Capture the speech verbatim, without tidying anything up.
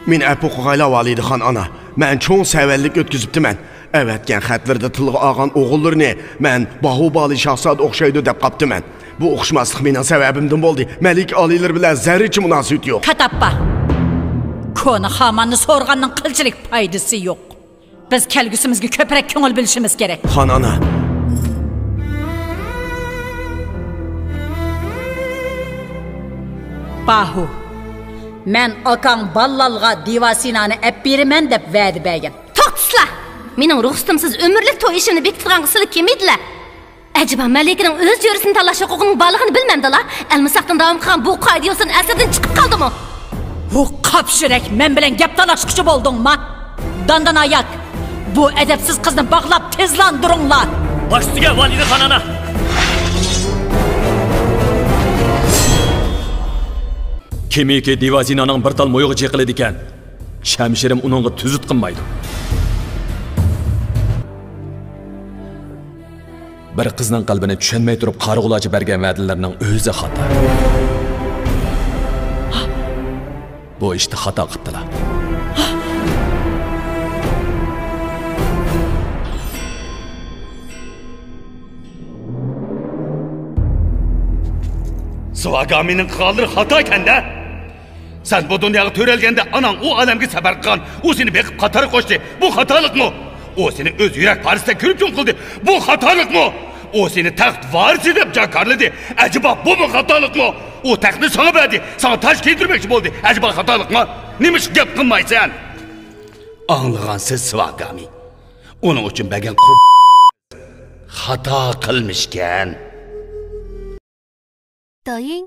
مېنى ئەپۇ قىلغايلا، ۋالىدىخان ئانا. مەن چوڭ سەۋەنلىك ئۆتكۈزۈپتىمەن. ئەۋەتكەن خەتلىرىدە تىلغا ئالغان ئوغۇللىرىنى مەن باھۇبالى شاھزادە ئوخشايدۇ دەپ قاپتىمەن. بۇ ئوخشىماسلىق مېنىڭ سەۋەبىمدىن بولدى. مەلىكە ئالىيلىرى بىلەن زەررىچە مۇناسىۋىتى يوق. كاتاپپا! كونا خاماننى سورىغاننىڭ قىلچىلىك پايدىسى يوق. بىز كەلگۈسىمىزگە كۆپرەك كۆڭۈل بۆلۈشىمىز كېرەك. خان ئانا. باھۇ، مەن ئاكاڭ باللالغا دىۋاسىنانى ئەپ بېرىمەن دەپ ۋەدە بەرگەن. توختىسىلا! مېنىڭ رۇخسىتىمسىز ئۆمۈرلۈك توي ئىشىمنى بېكىتىدىغانغا سىلى كىم ئىدىلە؟ ئەجەبا، مەلىكىنىڭ ئۆز جۆرىسىنى تاللاش ھوقۇقىنىڭ بارلىقىنى بىلمەمدىلا؟ ئەلمىساقتىن داۋام قىلغان بۇ قائىدە يوسۇن ئەسلىدىن چىقىپ قالدىمۇ؟ ھۇ، قاپشىرەك، مەن بىلەن گەپ تالاشقۇچى بولدۇڭما؟ داندان ئاياك، بۇ ئەدەپسىز قىزنى باغلاپ تېزلاندۇرۇڭلار! باش ئۈستىگە، ۋالىدە خانانا! كىمكى دىۋازىنانىڭ بىر تال مويىغا چېقىلىدىكەن، شەمشىرىم ئۇنىڭغا تۈزۈت قىلمايدۇ. بىر قىزنىڭ قەلبىنى چۈشەنمەي تۇرۇپ، قارىغۇلارچە بەرگەن ۋەدىلىرىنىڭ ئۆزى خاتا. بۇ ئىشتا خاتا قىپتىلا. سىۋاگامىنىڭ قىلغانلىرى خاتا ئىكەن-دە! سەن بۇ دۇنياغا تۆرەلگەندە ئاناڭ ئۇ ئالەمگە سەپەر قىلغان، ئۇ سېنى بېقىپ قاتار قوشتى. بۇ خاتالىقمۇ؟ ئۇ سېنى ئۆز يۈرەك پارىسىدەك كۆرۈپ چوڭ قىلدى. بۇ خاتالىقمۇ؟ ئۇ سېنى تەخت ۋارىسى دەپ جاكارلىدى. ئەجەبا بۇمۇ خاتالىقمۇ؟ ئۇ تەختنى ساڭا بەردى، ساڭا تاج كىيدۈرمەكچى بولدى. ئەجەبا خاتالىقمۇ؟ نېمىشقا گەپ قىلمايسەن؟ ئاڭلىغانسىز، سىۋاگامى. ئۇنىڭ ئۈچۈن بەرگەن قۇر-، خاتا قىلمىشكەن. 抖音、